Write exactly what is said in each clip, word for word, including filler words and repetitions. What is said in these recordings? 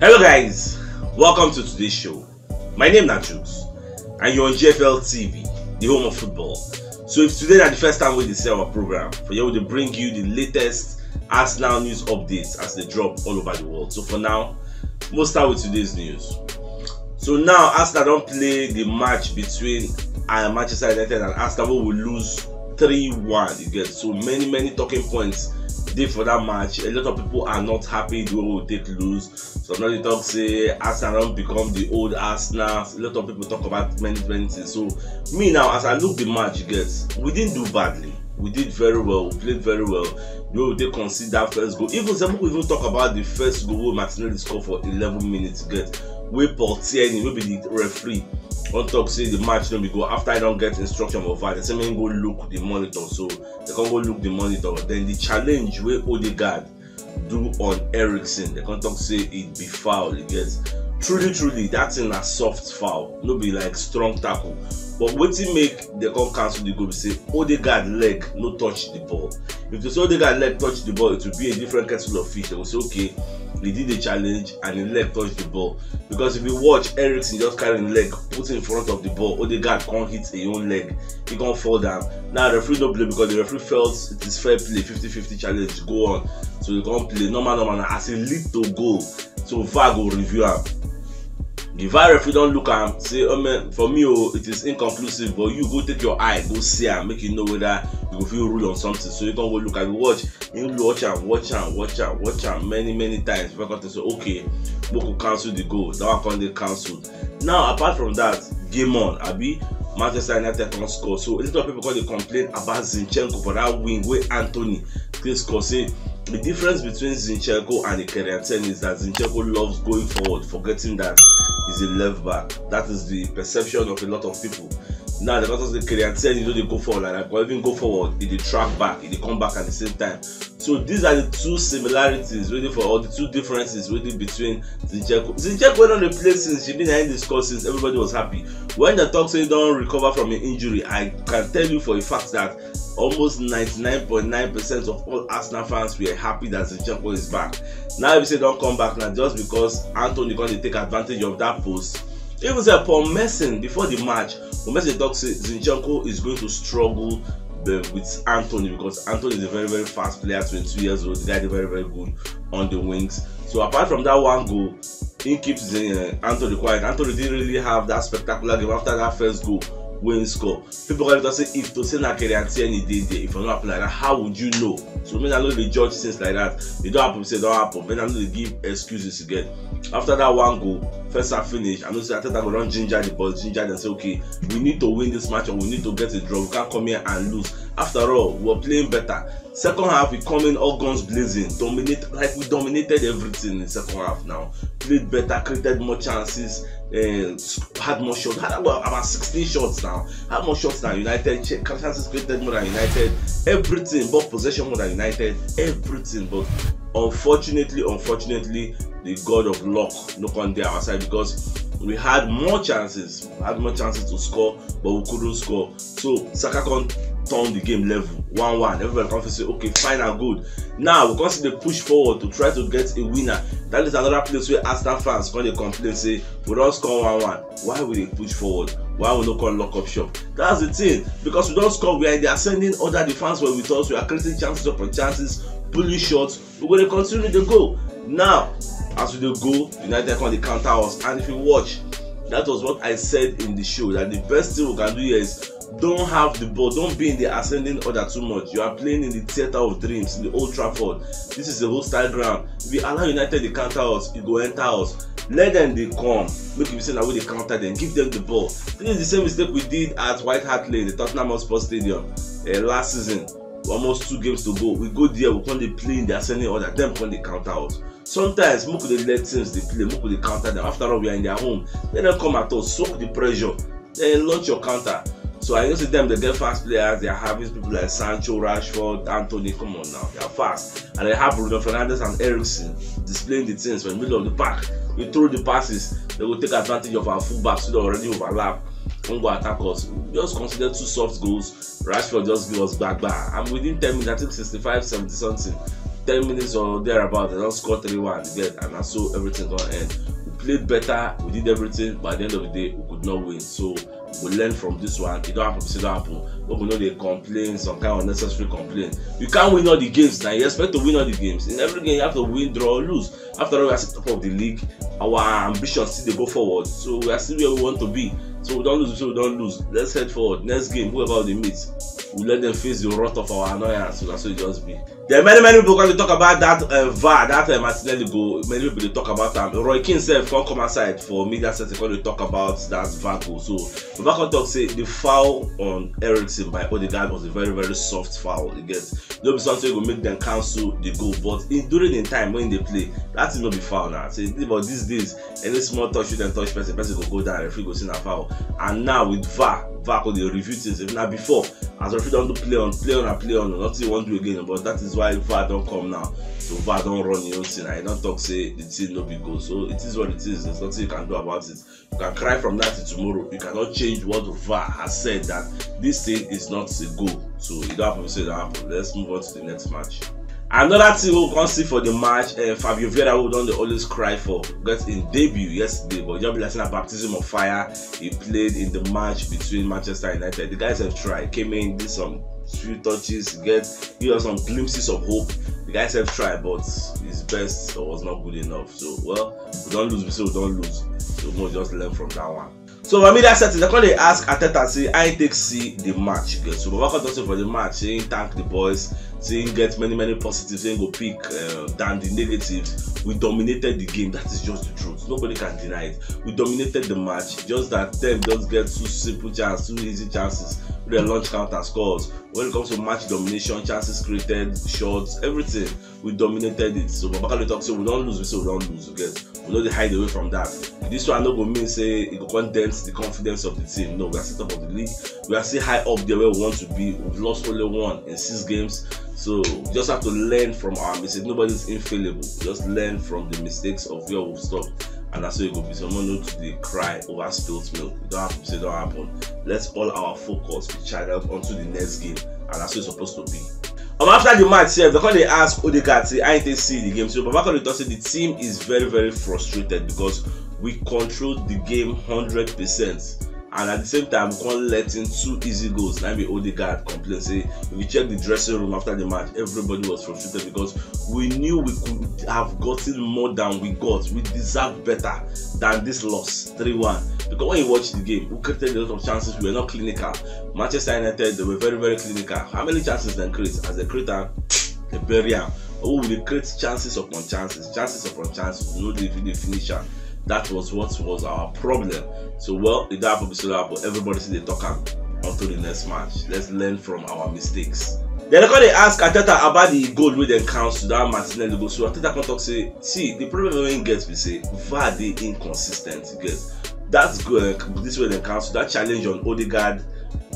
Hello guys, welcome to today's show. My name na Jukes and you're on G F L T V, the home of football. So if today na the first time we dey see our program, for here we dey bring you the latest Arsenal news updates as they drop all over the world. So for now, we'll start with today's news. So now Arsenal don play the match between uh, Manchester United and Arsenal, wey we lose three one. You get, so many many talking points dey for that match. A lot of people are not happy the way we take lose. Some don dey talk say Arsenal don become the old Arsenal. A lot of people talk about many many things. So me now, as I look the match, you get, we didn't do badly. We did very well. We played very well. The way we take concede that first goal. Even some people even talk about the first goal wey Martinelli score for eleven minutes. You get, wey Paul Tierney, wey be the referee, don talk say the match no be go after I don get instruction for V A R. They say make go look the monitor. So they come go look the monitor. Then the challenge wey Odegaard do on Eriksen, they come talk say it be foul. You get, truly truly that thing na soft foul, no be like strong tackle. But wetin make they come cancel the goal be say Odegaard leg no touch the ball. If you say Odegaard leg touch the ball, it would be a different kettle of fish. They go say, okay, he did a challenge and his leg touched the ball. Because if you watch, Eriksen just carry him leg, put in front of the ball. Odegaard can't hit his own leg. He can't fall down. Now referee no play because the referee felt it is fair play, fifty fifty challenge, go on. So you can't play normal normal. Now as he lead to goal, so V A R go review am. The V A R referee don look am, say, oh man, for me, oh, it is inconclusive, but you go take your eye, go see am, make you know whether you go fit rule on something. So you don go look at the watch, you watch am, watch am, watch am, watch am many many times before come say, okay, make we cancel the goal. That one come dey cancelled. Now apart from that, game on, abi, Manchester United come score. So a lot of people come dey complain about Zinchenko for that wing wey Antony take score. Say the difference between Zinchenko and Nketiah is that Zinchenko loves going forward, forgetting that he's a left back. That is the perception of a lot of people. Now the fact say Nketiah, you know, they go forward like that, or even go forward, he dey track back, he dey come back at the same time. So these are the two similarities really for all the two differences really between Zinchenko. Zinchenko don dey play since, she been in the score since, everybody was happy. When they talk say he don recover from an injury, I can tell you for a fact that almost ninety-nine point nine percent of all Arsenal fans were happy that Zinchenko is back. Now if you say don come back now just because Antony come dey take advantage of that post. Even say Paul Merson before the match, Paul Merson talk say Zinchenko is going to struggle the, with Antony, because Antony is a very very fast player, twenty-two years old, the guy is very very good on the wings. So apart from that one goal, he keeps uh, Antony quiet. Antony didn't really have that spectacular game after that first goal wey he score. People come talk say if to say na Nketiah dey there, if I no apply that, how would you know? So make I no dey judge things like that. E don happen, say e don happen. Make I no dey give excuses again. After that one goal, first half finish, I know say Arteta go don ginger the boys, ginger them, say, okay, we need to win this match or we need to get a draw. We can't come here and lose. After all, we were playing better. Second half, we come in all guns blazing, dominate, like, we dominated everything in second half now. Played better, created more chances, uh, had more shots, had about, about sixteen shots now. Had more shots than United, ch- chances created more than United, everything, but possession more than United, everything. But unfortunately, unfortunately, the god of luck no come dey our side, because we had more chances, had more chances to score, but we couldn't score. So Saka come turn the game level, one one. Everybody come feel say, okay, fine and good. Now we come see the push forward to try to get a winner. That is another place where Arsenal fans come dey complain say we don score one one. Why we dey push forward? Why we no come lock up shop? That's the thing, because we don score, we are in the ascending order. The fans were with us, we are creating chances upon chances, pulling shots. We go dey continue dey go. Now as we dey go, United come dey counter us, and if you watch, that was what I said in the show, that the best thing we can do here is don't have the ball, don't be in the ascending order too much. You are playing in the theatre of dreams in the Old Trafford. This is a hostile ground. If you allow United dey counter us, e go enter us. Let them dey come. Make you say na we dey counter them. Give them the ball. This is the same mistake we did at White Hart Lane, the Tottenham Hotspur Stadium, uh, last season. Almost two games to go. We go there, we come dey play in the ascending order. Them come dey counter us. Sometimes make we dey let teams dey play, make we dey counter them. After all, we are in their home. Let them come at us, soak the pressure, then launch your counter. So I know say them dey get fast players. They are having people like Sancho, Rashford, Antony. Come on now, they are fast. And they have Bruno Fernandes and Eriksen displaying the things from the middle of the park. We throw the passes, they will take advantage of our fullbacks who don already overlap and go attack us. We just consider two soft goals. Rashford just give us back bar, and within ten minutes, I think sixty-five, seventy something, Ten minutes or thereabout, they don score three one, you get, and na so everything don end. We played better, we did everything, but at the end of the day, we could not win. So we learn from this one. E don happen, say e don happen. Make we no dey complain some kind unnecessary complain. You can't win all the games na. You expect to win all the games. In every game, you have to win, draw, or lose. After all, we are still top of the league. Our ambition still dey go forward. So we are still where we want to be. So we don lose, so we don lose. Let's head forward. Next game, whoever we dey meet, we let them face the wrath of our annoyance. So na so e just be. Then many, many people come dey talk about that, uh, VAR, that, uh, Martinelli goal. Many people dey talk about am. Roy Keane sef come come outside for media setting, come dey talk about that VAR goal. So Baba come talk say the foul on Eriksen by Odegaard was a very, very soft foul. You get, no be something wey go make dem cancel the goal. But in, during the time when they play, that thing no be foul now. Say, but these days, any small touch, you dem touch person, person go go down, referee go say na foul. And now with VAR, VAR go dey review things. If na before, as referee don do play on, play on and play on, nothing you wan do again. But that is why VAR don come now. So VAR don run the whole thing, and e don talk say the thing no be goal. So it is what it is. There's nothing you can do about it. You can cry from that till tomorrow. You cannot change what VAR has said, that this thing is not a goal. So e don happen, say e don happen. Let's move on to the next match. Another thing we come see for the match, uh, Fabio Vieira, who don dey always cry for, get him debut yesterday, but just be like say na baptism of fire. He played in the match between Manchester United. The guys have tried, came in, did some few touches, get, give us some glimpses of hope. The guys have tried, but his best was not good enough. So, well, we don lose, we say we don lose. So we must just learn from that one. So for media setting, they come dey ask Arteta say how he take see the match. You get, so Baba come talk say for the match, say he thank the boys, say he get many, many positives, say he go pick, uh, than the negatives. We dominated the game. That is just the truth. Nobody can deny it. We dominated the match. Just that dem just get two simple chances, two easy chances. We dey launch counter scores. When it comes to match domination, chances created, shots, everything, we dominated it. So Baba come dey talk say we don lose, we say we don lose. You get, we no dey hide away from that. This one no go mean say e go come dent the confidence of the team. No, we are still top of the league. We are still high up there where we want to be. We've lost only one in six games. So we just have to learn from our mistakes. Nobody is infallible. Just learn from the mistakes of where we've stopped. And that's how e go be. So no need to dey cry over spilt milk. E don happen, say e don happen. Let all our focus be channeled onto the next game. And that's how it's supposed to be. Um, after the match sef, they come dey ask Odegaard say how he take see the game. So Baba come dey talk say the team is very, very frustrated because we controlled the game hundred percent. And at the same time, we come let in two easy goals. Na be Odegaard complain say, if you check the dressing room after the match, everybody was frustrated because we knew we could have gotten more than we got. We deserve better than this loss, three one. Because when you watch the game, we created a lot of chances. We were not clinical. Manchester United, they were very, very clinical. How many chances dem create? As they create am, they bury am. Oh, we dey create chances upon chances, chances upon chances. We no dey fit dey finish am. That was what was our problem. So, well, e don happen, so e don happen. Everybody still dey talk am until the next match. Let's learn from our mistakes. Then they come dey ask Arteta about the goal wey dem cancel, that Martinelli goal. So Arteta come talk say, see, the problem wey he get be say VAR dey inconsistent. You get, that goal, uh, this wey dem cancel, that challenge on Odegaard,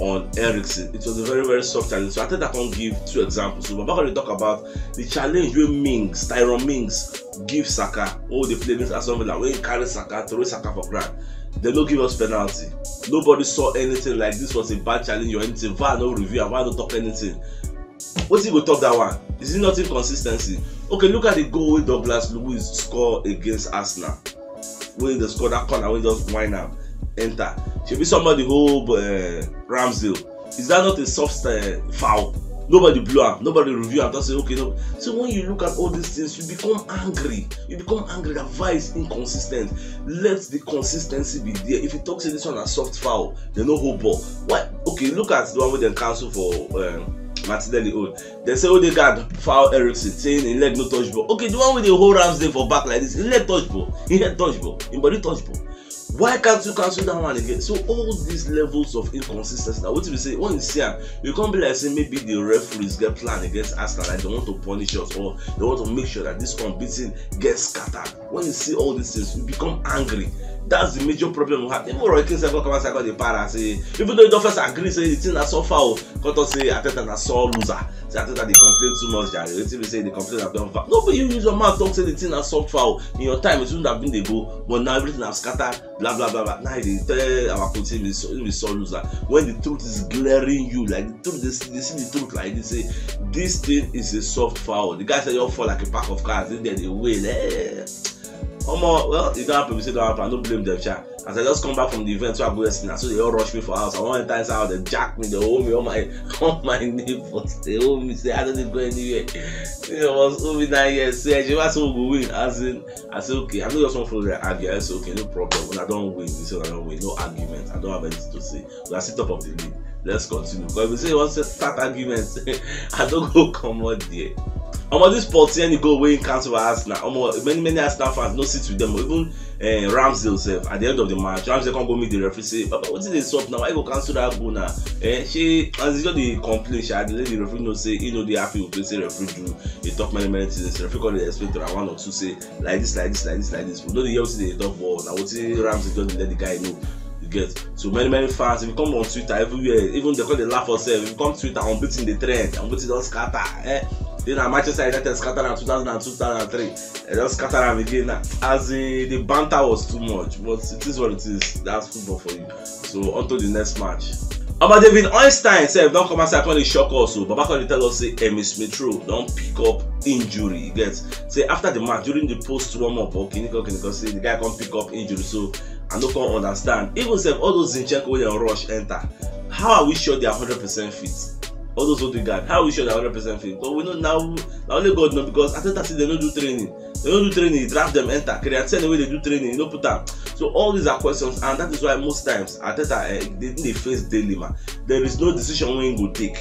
on Eriksen, it was a very, very soft challenge. So Arteta come give two examples. So Baba come dey talk about the challenge wey Mings, Tyrone Mings, give Saka. Oh, they play against Aston Villa, wey he carry Saka, throw Saka for ground. They no give us penalty. Nobody saw anything like this was a bad challenge or anything. VAR no review am, VAR no talk anything. Wetin go talk that one? Is it not inconsistency? Okay, look at the goal wey Douglas Luiz score against Arsenal. Wey dem score that corner, wey just whine am enter. Shebi somebody hold, uh, Ramsdale. Is that not a soft, uh, foul? Nobody blow am, nobody review am, just say, okay, no. So when you look at all these things, you become angry. You become angry that VAR is inconsistent. Let the consistency be there. If you talk say this one na soft foul, they no hold ball. Why? Okay, look at the one wey dem cancel for, um, Martinelli own. They say Odegaard foul Eriksen, saying him leg no touch ball. Okay, the one wey dey hold Ramsdale for back like this, him leg touch ball, him head touch ball, him body touch ball. Why can't you cancel that one again? So all these levels of inconsistency. Now, wetin be say, when you see am, you come be like say maybe the referees get plan against Arsenal, like they want to punish us or they want to make sure that this unbeaten gets scattered. When you see all these things, you become angry. That's the major problem we have. Even Roy Keane sef come outside come dey para say, even though he don first agree say the thing na suffer o, come talk say Arteta na sore loser. Say Arteta dey complain too much jare. Wetin be say he dey complain about? No be you use your mouth talk say the thing na suffer o. In your time, it wouldn't have been dey go, but now everything have scattered. Blah blah blah blah. Now he dey tell our coach say he be so- he be sore loser. When the truth is glaring you, like the truth, they see, they see the truth like this. Say this thing is a soft foul. The guy say you fall like a pack of cards. They dey wail. Eh. Omo, well, e don happen. We say don happen. I no blame them, sha. As I just come back from the event, so I go yesterday. So they all rush me for house. I wan enter inside house, they jack me, they hold me, all my all my neighbors, they hold me, say I no dey go anywhere. They must hold me down here. Say, "Jehovah, so we go win." As in, I say, "Okay, I no just wan follow them argue." I say, "Okay, no problem. When I don win, we say I don win. No argument. I don't have anything to say. We are still top of the league. Let's continue." But if you say you wan start argument, I don go comot there. Omo, this Pochettino goal wey he cancel for Arsenal. Omo, many many Arsenal fans no sit with them. Even uh, Ramsdale sef, at the end of the match, Ramsdale come go meet the referee say, "Papa, wetin dey sup now? Why you go cancel that goal now?" Eh, she, as he just dey complain, she had to let the referee know say he no dey happy with wetin referee do. He talk many many things. The referee come dey explain to am one or two, say like this, like this, like this, like this. We no dey hear wetin dey talk, but na wetin Ramsdale just dey let the guy know. You get? So many many fans, if you come on Twitter, everywhere, even they call dey laugh for sef. If you come Twitter, Unbeaten dey trend, Unbeaten don scatter. Eh, then na Manchester United scatter am two thousand and two, two thousand and three. They don scatter am again now. As in, the banter was too much, but it is what it is. That's football for you. So on to the next match. Omo, David Ornstein sef don come outside come dey shock us o. Baba come dey tell us say Emile Smith Rowe don pick up injury. You get? Say after the match, during the post warm up, or kini kan kini kan, say the guy come pick up injury. So I no come understand. Even sef, all those Zinchenko wey dem rush enter, how are we sure they are hundred percent fit? All those Odegaard, how are we sure they are hundred percent fit? But we know now, na only God know, because Arteta say they no do training. They no do training, he draft them enter. Kieran Tierney wey dey do training, he no put am. So all these are questions, and that is why most times Arteta, eh, dey dey face dilemma. There is no decision wey he go take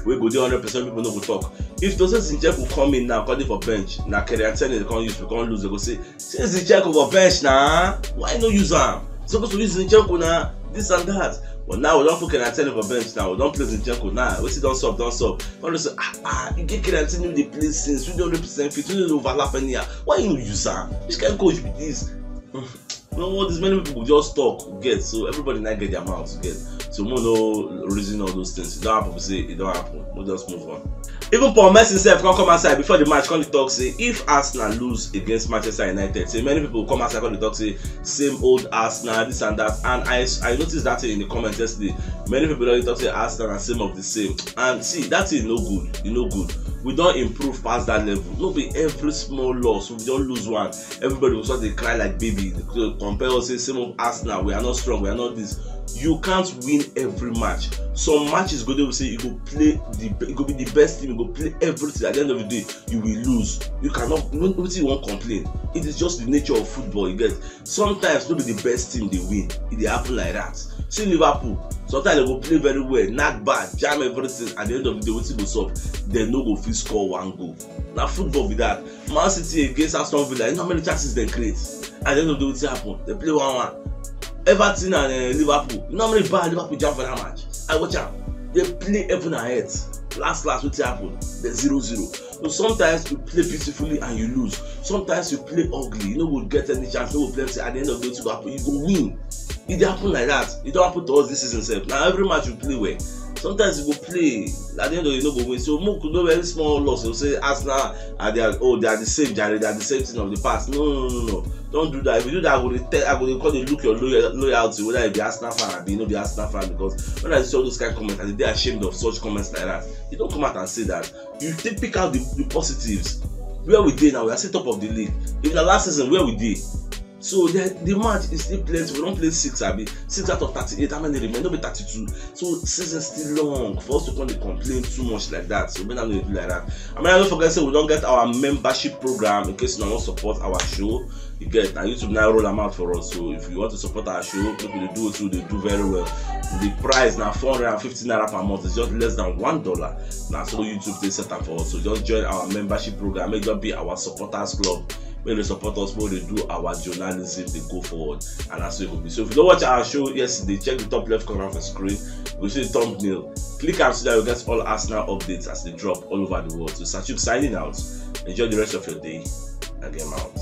wey go dey hundred percent, people no go talk. If to say Zinchenko come in now, come dey for bench, na Kieran Tierney they come use, we come lose, they go say, "Since Zinchenko for bench na, why no use am? Suppose to use Zinchenko na, this and that." But now we don put Kieran Tierney for bench now, we don play Zinchenko now. Wetin don sup, don sup. All say, "Ah, ah, you get Kieran Tierney wey dey play since, wey dey hundred percent fit, wey no dey overlap anyhow. Why you no use am? Which kind coach be this?" No, all these many people go just talk, get. So everybody na get their mouth, get. So mo no reason all those things. It don happen, say it don happen. We just move on. Even Paul Merson sef come come outside before the match, come dey talk say if Arsenal lose against Manchester United, say many people come outside come dey talk say same old Arsenal, this and that. And I I noticed that thing in the comment yesterday. Many people don dey talk say Arsenal na same of the same. And see, that thing no good. E no good. We don improve past that level. No be every small loss we don lose one, everybody go start dey cry like baby, dey compare us say same of Arsenal, we are not strong, we are not this. You can't win every match. Some matches go dey, we say you go play the be- you go be the best team, you go play everything. At the end of the day, you will lose. You cannot, wetin you wan complain? It is just the nature of football, you get. Sometimes no be the best team dey win. E dey happen like that. See Liverpool, sometimes they go play very well, knack bad, jam everything. At the end of the day, wetin go sup? They no go fit score one goal. Na football be that. Man City against Aston Villa, you know how many chances they create? At the end of the day, wetin happen? They play one one. Everton and uh, Liverpool, you know how many bad Liverpool jam for that match? I watch am. They play heaven and earth. Last last, wetin happen? The zero zero. So sometimes you play beautifully and you lose. Sometimes you play ugly. You no go get any chance. No go play. At the end of the day, wetin go happen? You go win. E dey happen like that. E don happen to us this season sef. Na every match we play well, sometimes you go play, at the end of the day you no go win. So make we no, every small loss you say Arsenal are, they are, oh, they are the same jare, they are the same thing of the past. No, no, no, no. Don't do that. If you do that, I go dey tell, I go dey come dey look your loyal, loyalty, whether you be Arsenal fan abi you no be Arsenal fan, because when I see all those kind comments, I dey dey ashamed of such comments like that. You don't come out and say that. You take, pick out the, the positives. Where we dey now, we are still top of the league. If na last season, where we dey? So the, the match is still plenty. We don play six, abi? Six out of thirty-eight. How many remain? No be thirty-two. So season still long for us to come dey complain too much like that. So make una no dey do like that. I mean, I don't forget say we don get our membership program in case you wan support our show. You get, na YouTube now roll am out for us. So if you want to support our show, make we dey do wetin we dey do very well. The price na four hundred and fifty naira per month. It's just less than one dollar. Na so YouTube dey set am for us. So just join our membership program. Make e just be our supporters club. Make dem support us, make dem do our journalism dey go forward, and na so e go be. So if you no watch our show yesterday, check the top left corner of the screen, you go see the thumbnail. Click am so that you get all Arsenal updates as they drop all over the world. So Sachuk signing out. Enjoy the rest of your day. I get out.